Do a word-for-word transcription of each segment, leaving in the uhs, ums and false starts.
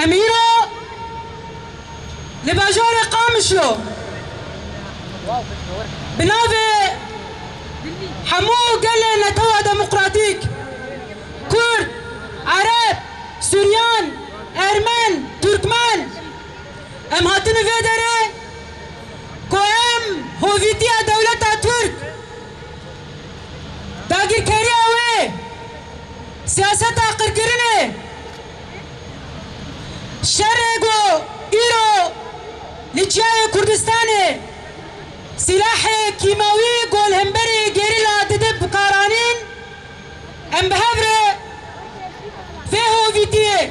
Em îro li bajarê Qamişlo bi navê hemû gelê netewa demokratîk, Kurd, Ereb, Suryan, Ermen, Turkmen, em hatine vê derê ku em hovîtiya dewleta Tirk, dagirkeriya wê, siyaseta qirkirinê, şerê ku îro li çiyayê Kurdistanê sîlahê kîmawî ku li hemberî gerîla dide bikaranîn, em bi hev re vê hovîtiyê,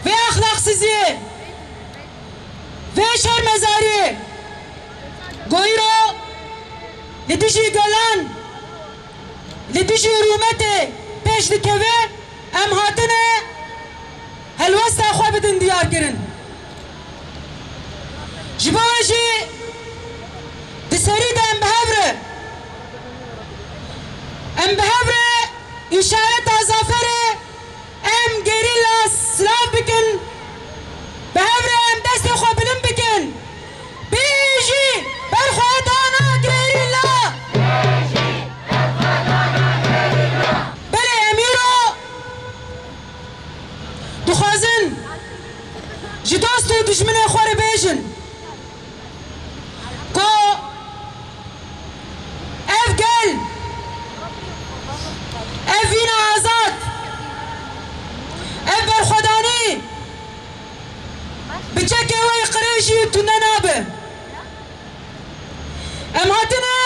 vê exlaqsiziyê, vê şermezariyê ku îro li dijî gelan, li dijî rûmetê pêş dikeve, em hatine helwesta xwe bidin diyarkirin. Ji bo wê jî di serî de em bi hev re, em bi hev re îşareta zaferê em gerîla silav bikin, bi hev re em destê xwe bilind bikin. Bijî berxwedana gerîla! Belê, em îro dixwazin ji dost û dijminê xwe re bêjin ku ev gel, ev vîna azad, ev berxwedanî bi çekê wê qirêj jî tune nabe. Em hatine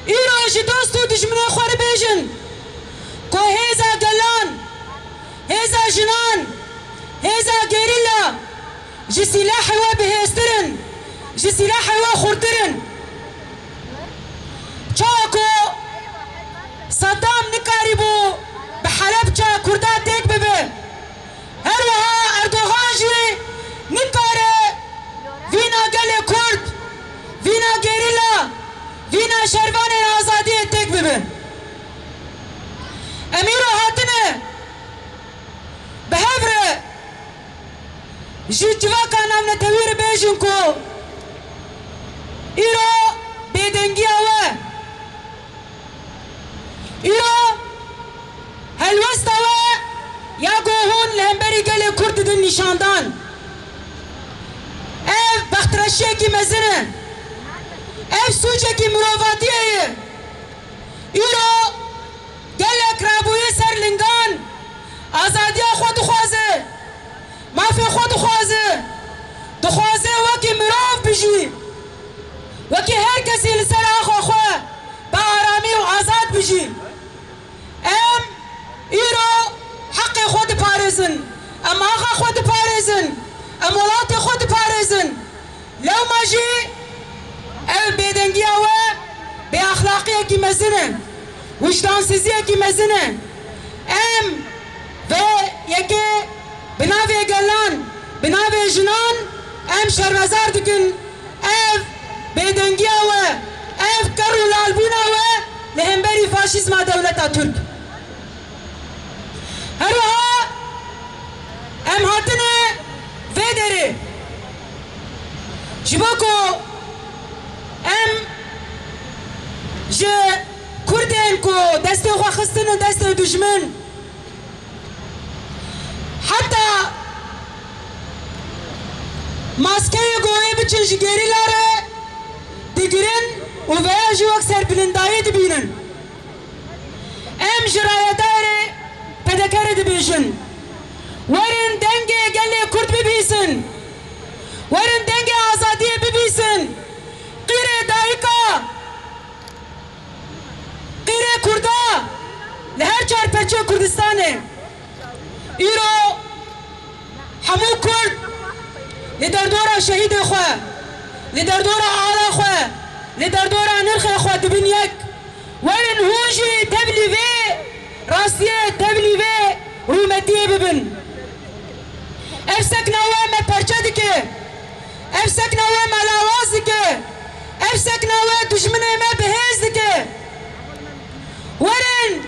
îro ji dost û dijminê xwe re bêjin ku hêza gelan, hêza jinan, hêza gerîla ji sîlahê we bihêztir in, ji sîlahê we xurtir in. Çawa ku Saddam nikarîbû bi Helebça Kurda têk bibe, her wiha Erdogan jî nikare vîna gelê Kurd, vîna gerîla, vîna şervanên azadiyê têk bibe. Em îro hatine bi hev re ji civaka navnetewî re bêjin ku îro bêdengiya we, îro helwesta we ya ku hûn li hemberî gelê Kurd didin nîşandan. Ev bextreşiyekî mezin e. Ev sûcekî mirovatiyê ye. Îro gelek rabûye ser lingan, azadiya xwe dixwaze, mafê xwe dixwaze, dixwaze wekî mirov bijî, wekî her kesî li ser axa xwe bi aramî û azad bijî. Em îro heqê xwe diparêzin, em axa xwe diparêzin, em welatê xwe diparêzin. Lewma jî ev bêdengiya we bêexlaqiyekî mezin e, wijdansiziyekî mezin e. Em vê yekê bi navê gelan, bi navê jinan em şermezar dikin. Ev bêdengiya we, ev ker û lalbûna we li hemberî faşîzma dewleta Tirk. Her wiha em hatine vê derê ji bo ku em ji Kurdên ku destê xwe xistine destê dijmin, heta maskeyê goyê biçin ji gerîla re digirin û veya jî wek serbilindayî dibînin. Em ji rayedarê P D K re dibêjin, werin dengê gelê Kurd bibîsin, werin dengê azadiyê bibîsin. Qîrê dayika, qîrê Kurda li her çar perçê Kurdistanê. Îro hemû Kurd li derdora şehîdê xwe, li derdora ala xwe, li derdora nirxê xwe dibin yek. Werin hûn jî tevlî vê rastiyê, tevlî vê rûmetiyê bibin. Ev sekna we me perçe dike. Ev sekna we me lawaz dike. Ev sekna we dijminê me bi hêz dike. Werin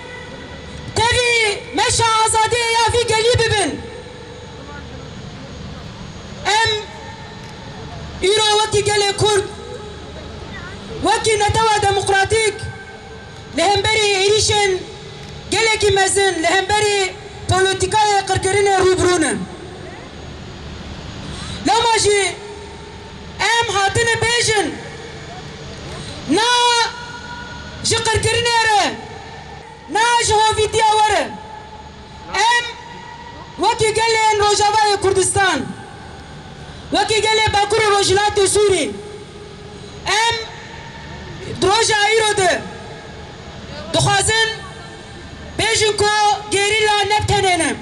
tevî meşa azadiyê ya vî gelî bibin. Wekî gelê Kurd, wekî netewa demokratîk li hemberî êrîşên gelekî mezin, li hemberî polîtîkayê qirkirinê rû bi rû ne. Lewma jî em hatine bêjin, na ji qirkirinê re, na ji hovîtiya we re. Em wekî gelên Rojavayê Kurdistan, wekî gelê Bakur û Rojhilatê Sûrî, em di roja îro de dixwazin bêjin ku gerîla ne bi tenê ne.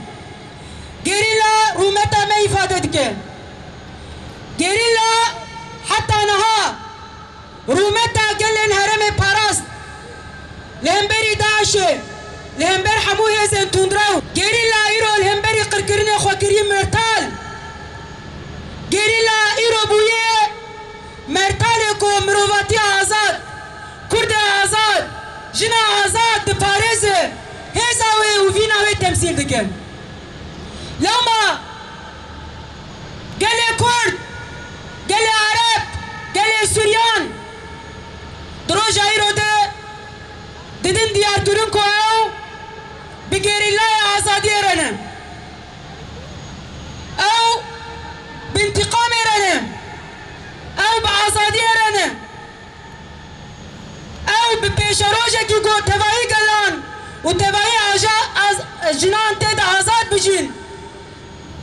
Gerîla rûmeta me îfade dike. Gerîla heta niha rûmeta gelên herêmê parast, li hemberî DAIŞê, li hember hemû hêzên tundrew. Gerîla îro li hemberî qirkirinê xwe kiriye mertal. Gerîla îro bûye mertalê ku mirovatiya azad, Kurdê azad, jina azad diparêze, hêza wê û vîna wê temsîl dike. Lewma gelê Kurd, gelê Ereb, gelê Suryan di roja îro de didin diyarkirin ku ew bi gerîlayê azadiyê re ne. Ew bi întîqamê re ne. Ew bi azadiyê re ne. Ew bi pêşerojekî ku tevayî gelan û tevayî aja-, az-, jinan tê de azad bijîn,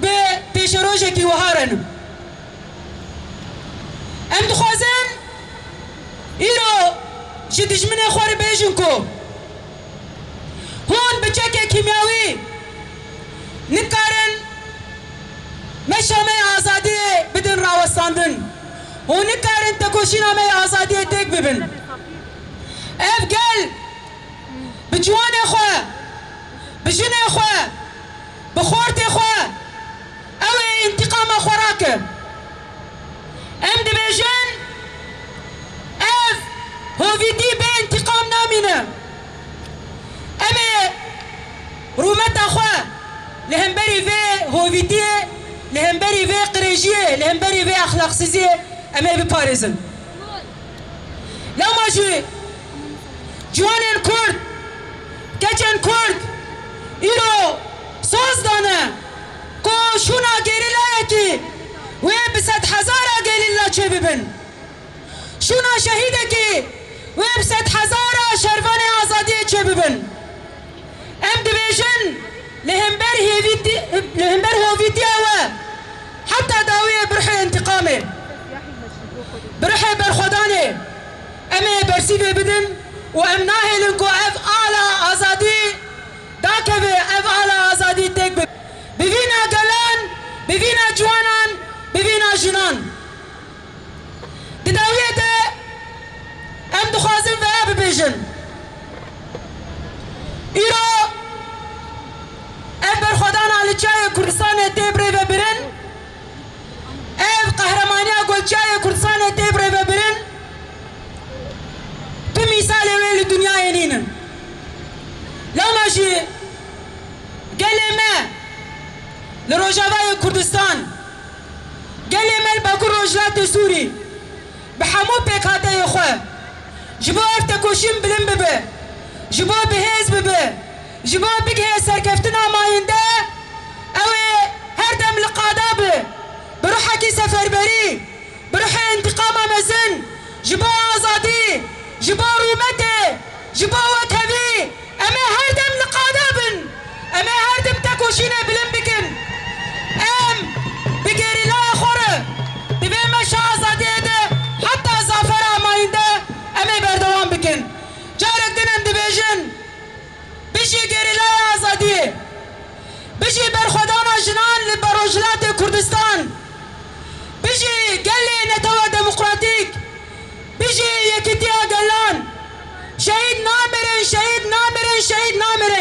bi pêşerojekî wiha re ne. Em dixwazin îro ji dijminê xwe re bêjin ku hûn bi çekê kîmyawî nikarin meşa me ya azadiyê bidin rawestandin. Hûn nikarin tekoşîna me ya azadiyê têk bibin. Ev gel bi ciwanê xwe, bi jinê xwe, bi xortê xwe, ew ê întîqama xwe rake. Em dibêjin, ev hovîtî bê întîqam namîne. Em ê rûmeta xwe li hemberî vê hovîtiyê, li hemberî vê qirêjiyê, li hemberî vê exlaqsiziyê em ê biparêzin. Lewma jî ciwanên Kurd, keçên Kurd îro soz dane ku şûna gerîlayekî wê bi sedhezara gerîla çêbibin. Şûna şehîdekî wê bi sedhezara şervanê azadiyê çêbibin. Em dibêjin, li hember hêvîtî-, li hember hovîtiya we heta dawiyê bi ruhê întîqamê, bi ruhê berxwedanê em ê bersîvê bidin û em nahêlin ku ev ala azadî dakeve, ev ala azadî têk bibe. Bi vîna gelan, bi vîna ciwanan, bi vîna jinan. Di dawiyê de em dixwazin veya bibêjin. Îro ev berxwedana li çiyayê Kurdistanê tê birêvebirin, ev qehremaniya ku li çiyayê Kurdistanê tê birêvebirin, tu mîsalê wê li dinyayê nînin. Lewma jî gelê me li Rojavayê Kurdistan, gelê me li Bakur Rojhilatê Sûrî bi hemû pêkhateyê xwe ji bo ev tekoşîn bilind bibe, ji bo bi hêz bibe, ji bo bigihe serkeftina mayînde, ew ê her dem li qada be, bi ruhekî seferberî, bi ruhê întîqama mezin, ji bo azadî, ji bo rûmetê, ji bo wekhevî, em ê her dem li qada bin. Em ê her dem tekoşînê bilind bikin. Em bi gerîlaya xwe re di vê meşa azadiyê de heta zafera mayînde em ê berdewam bikin. Carek din em dibêjin, bijî gerîlaya azadiyê, bijî berxwedana jinan li Rojhilatê